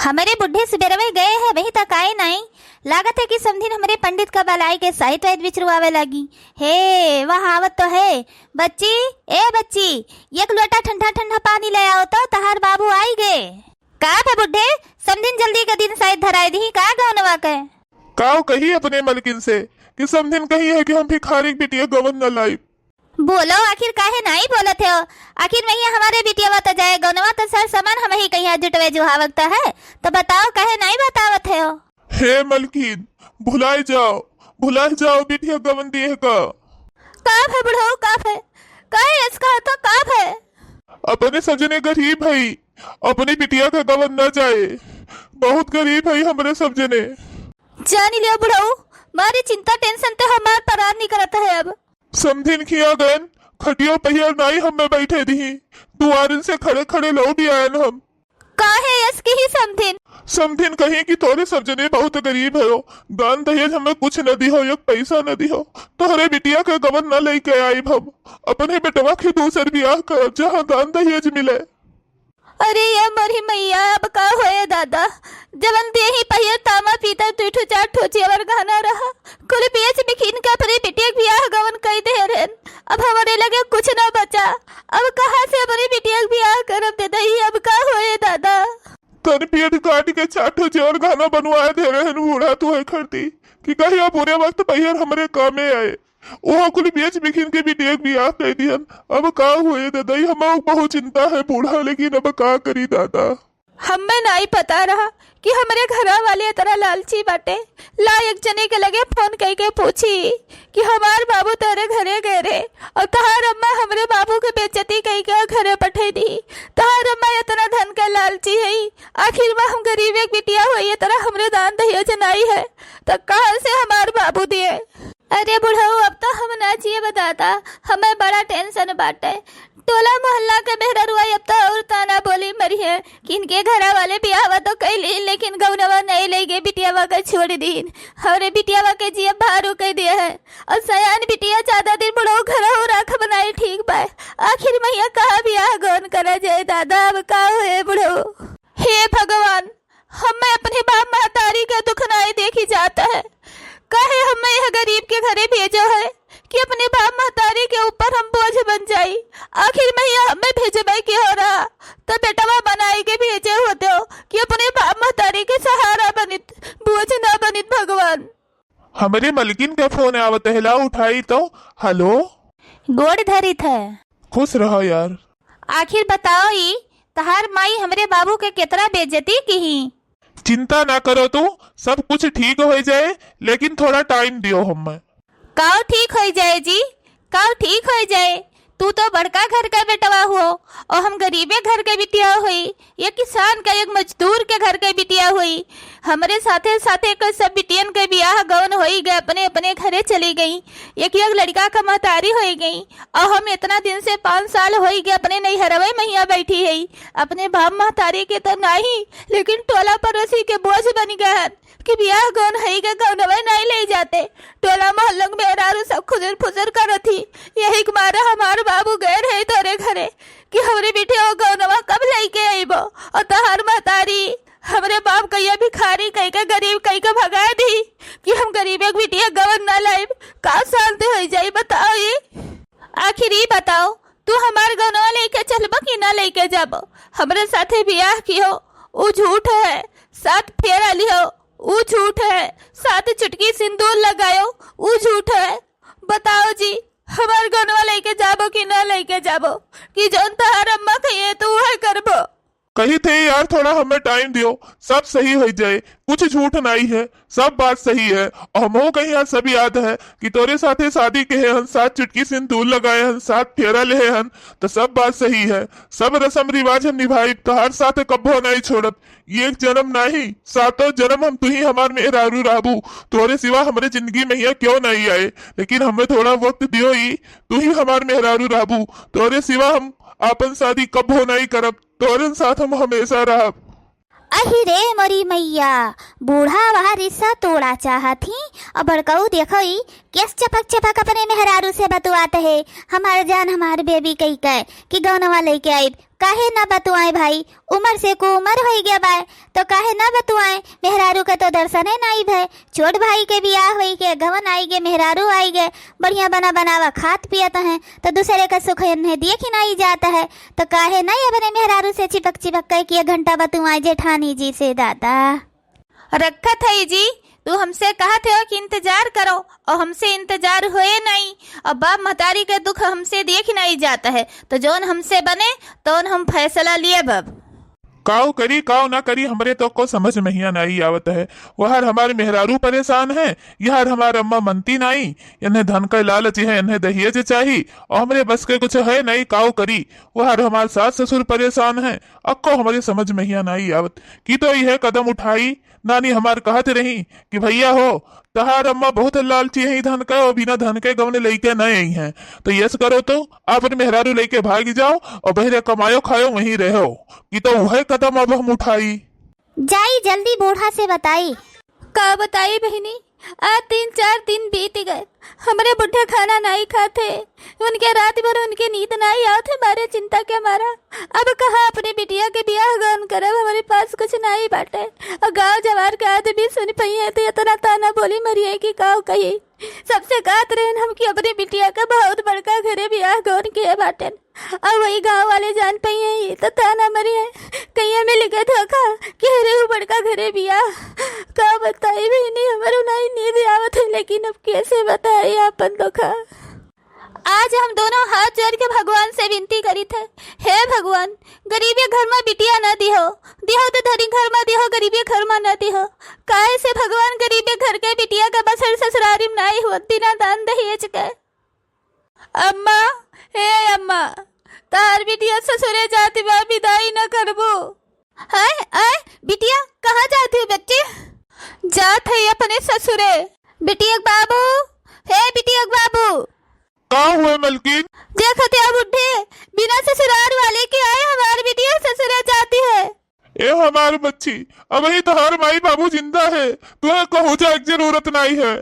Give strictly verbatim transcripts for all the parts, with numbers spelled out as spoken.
हमरे बुढ़े सुबेरवे गए हैं, वहीं तक आए नाई। लागत है कि समधिन हमरे पंडित का बलाए के साइत वाइत बिचरुआवे लागी। हे, वहाँ आवत तो है। बच्ची, ए बच्ची, एक लोटा ठंडा ठंडा पानी ले आओ तो, तहार बाबू आई गे। का बे बुढ़े, समधिन जल्दी के दिन साइत धराए दी का गौनवा के? काव कही अपने मलकिन से कि समधिन कही है कि हम भिखारी के बिटिया गवन न लाई। बोलो, आखिर काहे नाई बोलत हो? आखिर मैया हमारे बिटियावा त जाए गौनवा, त सर सामान हम ही कहीं जुटवे जुहावक त है, त बताओ काहे नाई बतावत हो? हे मलकिन, भुलाए जाओ, भुलाए जाओ, बिटिया गवन दिए का। का है बुढ़ऊ, का है? काहे ऐसा तो का है? अपने सब जने गरीब है, अपनी बिटिया का गवन न जाए, बहुत गरीब है हमरे सब जने। जानी लियो बुढ़ऊ, मारी चिंता टेंशन ते हमार परान निकलत है अब। समधिन खिया गयन, खटियो पहियर नाई हमें बैठे दिही, दुआरिन से खड़े खड़े लौट आयन हम। काहे यस की ही समधिन? समधिन कही कि तोरे सब जने बहुत गरीब हो, दान दहेज हमें कुछ न दिहो, एक पैसा न दिहो, तोहरे बिटिया के गवन न लेके आइब हम, अपने बेटवा के दूसर बियाह करब जहाँ दान दहेज मिले। अरे ये मोरी मैया, अब का होए दादा, जवन देही पहियर तामा पीतर दुई ठो चार ठो जेवर गहना रहा, कुल बेच बिकिन के अपनी बिटिया के बियाह गवन कई दे रहन। अब हमरे लगे कुछ ना बचा, अब कहाँ से अपनी बिटिया के बियाह करब दे दही, अब का होए दादा? तन पेट काट के चार ठो जेवर गहना बनवाए दे रहन बूढ़ा तू है खरती, कि कहिया बुरे वक्त पहियर हमरे कामे आए। ओहो कुल बेच बिकिन के बिटिया के बियाह कर दिहन। अब का हुए ददई, हम बहुत चिंता है बूढ़ा, लेकिन अब का करी दादा? हमें नाई पता रहा कि हमरे घरा वाले इतना लालची बाटे। ला एक जने के लगे फोन कई के पूछी कि हमार बाबू तेरे घरे गए रे और तहार अम्मा हमरे बाबू के बेइज्जती कई के घरे पठे दी। तहार अम्मा इतना धन के लालची है, आखिर में हम गरीब एक बिटिया हुई, इतना हमरे दान दहेज नाई है, तो कहाँ से हमार बाबू दिए? अरे बुढ़ऊ, अब तो हम ना जिए दादा, हमें बड़ा टेंशन बाटे। टोला मोहल्ला के मेहररुआ अब तो और ताना बोली मरी है कि इनके घरा वाले बियाहवा तो कैली, लेकिन गौनवा नहीं ले गए, बिटियावा के छोड़ दीन। हमरे बिटियावा के जियब भारू कह दिया है। और सयान बिटिया ज्यादा दिन बुढ़ऊ घर हो राख बनाई ठीक बा। आखिर मैया कहाँ बियाह गौन करा जाए दादा, अब का हुए बुढ़ऊ? हे भगवान, हमें अपने बाप महतारी के दुख नाई देखी जात है। काहे हमें यह गरीब के घरे भेजो है कि अपने बाप महतारी के ऊपर हम बोझ बन जाई? आखिर मैया हमें भेजबे के हो रहा, तो बेटवा बनाई के भेजे होते हो कि अपने बाप महतारी के सहारा बनित, बोझ ना बनित भगवान। हमरे मलकिन के फोन आवत है, ला उठाई तो। हेलो। गोड़ धरित है। खुश रहो यार। आखिर बताओ ई, तहार माई हमरे बाबू के केतना बेइज्जती किही। चिंता ना करो तू, सब कुछ ठीक हो जाए, लेकिन थोड़ा टाइम दियो हमें। काव ठीक हो जाए जी, काव ठीक हो जाए? तू तो बड़का घर का बेटवा हो और हम गरीबे घर के बिटिया होई। ये किसान का, एक मजदूर के घर के बिटिया होई। हमरे साथे साथे के सब बिटियन के बियाह गवन होई गए, अपने अपने घरे चली गई। एक एक लड़का का महतारी होई गई और हम इतना दिन से पाँच साल होई गए अपने नैहरवे में हियाँ बैठी है। अपने बाप महतारी के तो नाही, लेकिन टोला पड़ोसी के बोझ बन गए हैं कि बियाह गौन है के गौनवे नहीं ले जाते। टोला मोहल्ला में मेहरारू सब खुजर फुजर करत ही, यही के मारे हमार बाबू गए रहे तोरे घरे कि हमरे बिटिया वो गौनवा कब लेके अइबो, और तहार महतारी हमरे बाप कहिया भिखारी कह के गरीब कह के भगा दी कि हम गरीब एक बिटिया गवन ना लाइब। का शांति हो जाई बताओ ये? आखिर ई बताओ, तू हमार गौनवा लेके चलबो कि ना लेके जाबो? हमरे साथे बियाह किहो, ऊ झूठ है। सात फेरा लिहो, ऊ झूठ है। सात चुटकी सिंदूर लगायो, ऊ झूठ है। बताओ जी, हमार गौनवा लेके जाबो कि ना लेके जाबो, कि जौन तहार अम्मा कहिए तू वह करबो? कही थे यार, थोड़ा हमें टाइम दियो, सब सही हो जाए, कुछ झूठ नहीं है, सब बात सही है। और हमहू कहीं यार सब याद है कि तोरे साथे शादी कहे हन, सात चुटकी सिंदूर लगाए हन, सात फेरा लेहे हन, तो सब बात सही है, सब रस्म रिवाज हम निभाई, तोहार साथ कब्बो नहीं छोड़ब। ये एक जन्म नहीं, सातों जन्म हम तू ही हमार मेहरारू रहबू, तोरे सिवा हमरे जिंदगी में हिया क्यों नहीं आए, लेकिन हमें थोड़ा वक्त दियो ही, तू ही हमार मेहरारू रहबू, तोरे सिवा हम आपन शादी कब्बो नहीं करब। तोरन साथ हम हमेशा रहब। अहि रे मोरी मैया, बूढ़ा वह रिश्ता तोड़ा चाहत ही, और बड़कऊ देखो ई केस चपक चपक अपने मेहरारू से बतुआत है, हमार जान हमार बेबी कही के कि गौनवा लेके आइब। काहे ना बतुआए भाई, उमर से को उमर होई गया बाय, तो काहे ना बतुआए? मेहरारू के तो दर्शने नाई भय, छोट भाई के बियाह होई के, गवन आई गे, मेहरारू आई गे, बढ़िया बना बनावा खात पियत हैं, तो दूसरे का सुख इन्हें देख ही नाई जात है, तो काहे नाई अपने मेहरारू से चिपक चिपक के कि एक घंटा बतुआए जेठानी जी से दादा? रखत है जी, तू हमसे कहत हो कि इंतजार करो, और हमसे इंतजार होए नहीं, और बाप महतारी के दुख हमसे देख नहीं जात है, तो जौन हमसे बने, तौन हम फैसला लिए बब। काव करी, काव ना करी, हमरे तो को समझ में हिया नहीं आवत है। वहर हमार मेहरारू परेशान है, यहर हमार अम्मा मनती नहीं, इन्हें धन का लालच है, इन्हें दहेज चाही, और हमरे बस के कुछ है नहीं, काव करी। वहर हमार सास ससुर परेशान है, अक्को हमरे समझ में हिया नहीं आवत कि तो यह कदम उठाई, नानी हमार कहत रही कि भैया हो, तहार अम्मा बहुत लालची है धन का, और बिना धन के गवने लइके न आई हैं, तो यस करो तो आपन मेहरारू लइके भाग जाओ और बहरे कमायो खायो वहीं रहो, कि तो वह कदम अब हम उठाई। जाई जल्दी बूढ़ा से बताई। का बताई बहिनी, आज तीन चार दिन बीत गए, हमरे बुढ़े खाना नाई खाते, उनके रात भर उनके नींद नाई आवत है, मारे चिंता के मारा। अब कहाँ अपने बिटिया के बियाह गौन करब, हमारे पास कुछ नाई बाटे। और गांव जवार के आदमी सुन पइहे तो इतना ताना बोली मरिए कि काव कही। सबसे कहत रहन हम कि अपने बिटिया के बहुत बड़का घरे बियाह गौन किए बाटेन। अब वही गांव वाले जान पइहे, ये तो ताना मरिए, कहिए मिल गए धोखा कि अरे वो बड़का घरे बियाह। का बताई बहिनी, हमरो नाई नींद आवत है, लेकिन अब कैसे बताई आपन धोखा। आज हम दोनों हाथ जोड़ के भगवान से विनती करित है, हे भगवान, गरीबे घर मा बिटिया न दिहो, दिहो तो धनी घर मा दिहो, गरीबे घर मा न दिहो। काहे से भगवान गरीबे घर के बिटिया के बसर ससुरारी में नाई होत बिना दान दहेज के। अम्मा, हे अम्मा, तार बिटिया ससुरे जाति बा, विदाई न करबो। हाय, आय, बिटिया, कहाँ जात हू बच्ची? जात है अपने ससुरे। बिटिया के बाबू, हे बिटिया के बाबू। का हुए मलकिन? देखत या बुढ़े, बिना ससुरार वाले के आए हमार बिटिया ससुरे जाती है। ए हमार बच्ची, अबही तोहार माई बाबू जिंदा है, तुहे कहूँ जाए के जरूरत नाई है।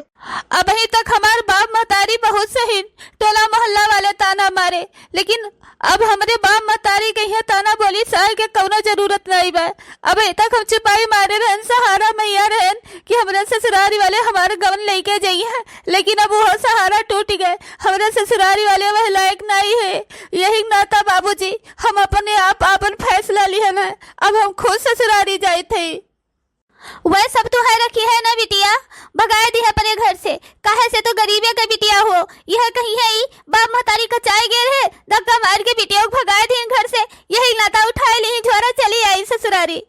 अबही तक हमार बाप महतारी बहुत सही, टोला मोहल्ला वाले ताना मारे, लेकिन अब हमरे बाप महतारी कहिया ताना बोली सहे के कौनो जरूरत नाई बा। अबही तक हम चुपाई मारे रहन, सहारा मैया रहन कि हमरे ससुरारी वाले हमार गवन लेके जइहें, लेकिन अब वो सहारा टूट गए। हमरे ससुरारी वाले वह लायक नाई है। यही नाता बाबूजी, हम अपने आप आपन फैसला लिहन है। अब हम खुद ससुरारी जाइत हई। वह सब तुहे रखी है ना बिटिया, भगाए दी है अपने घर से, काहे से तो गरीबे के बिटिया हो। यह कही है ई बाप महतारी कचाए गए रहे, धक्का मार के बिटिया को भगाए दी घर से। यही नाता उठाए ली, झोरा चली आई ससुरारी।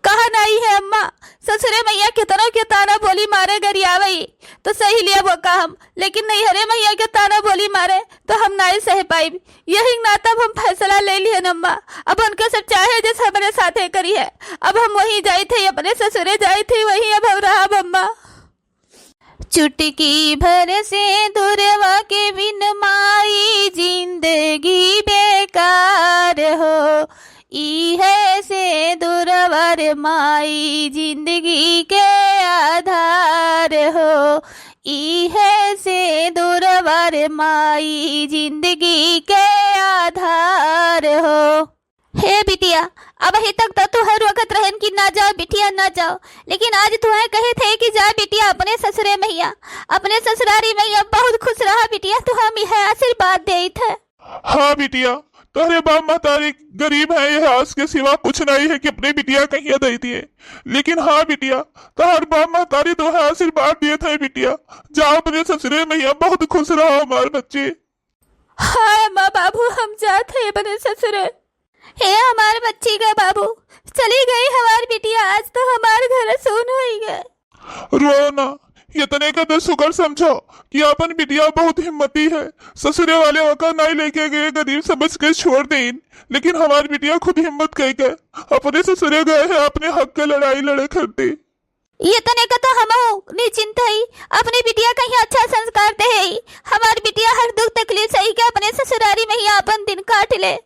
कहा नाई है अम्मा, ससुरे मैया कितनों के ताना बोली मारे गरियावई, तो सही लिया वो काम, लेकिन नैहरे मैया के ताना बोली मारे तो हम नाई सह पाइब। यही नाता अब हम फैसला ले लिहन अम्मा। अब उनके सब चाहे जैसे हमरे साथे करी है। अब हम वहीं जाइत है, अपने ससुरे जाइत है, वहीं अब हम रहब अम्मा। चुटकी भर सेंदुरवा के बिन माई जिंदगी बेकार हो। ई है सेंदुरवा रे माई जिंदगी के आधार हो। ई है सेंदुरवा रे माई जिंदगी के आधार हो। हे बिटिया, अबही तक तो तुहे रोकत रहन कि ना जाओ बिटिया, ना जाओ, लेकिन आज तुहे कहे थे कि जा बिटिया अपने ससुरे मैया, अपने ससुरारी मैया बहुत खुश रहा बिटिया, तुहे हम यह आशीर्वाद देइत है। हाँ बिटिया, तोहरे बाप महतारी गरीब है, यह आस के सिवा कुछ नहीं है कि अपने बिटिया कहिया दे दिए, लेकिन हाँ बिटिया, तोहर बाप महतारी तुहे आशीर्वाद दिए थे बिटिया, जा अपने ससुरे मैया बहुत खुश रहो हमार बच्ची। हाय अम्मा बाबू, हम जात है अपने ससुरे। हे हमार बच्ची का बाबू, चली गई हमार बिटिया, आज तो हमार घर सून होई गए। रो ना, इतने का तो शुक्र समझो कि अपन बिटिया बहुत हिम्मती है। ससुरे वाले ओका नाई लेके गए, गरीब समझ के छोड़ देन, लेकिन हमार बिटिया खुद हिम्मत कई के अपने ससुरे गए है अपने हक के लड़ाई लड़े खातिर। इतने का तो हमहू निश्चिंत हई, अपनी बिटिया कहीं अच्छा संस्कार दे हई। हमार बिटिया हर दुख तकलीफ सही के अपने ससुरारी में ही आपन दिन काट ले।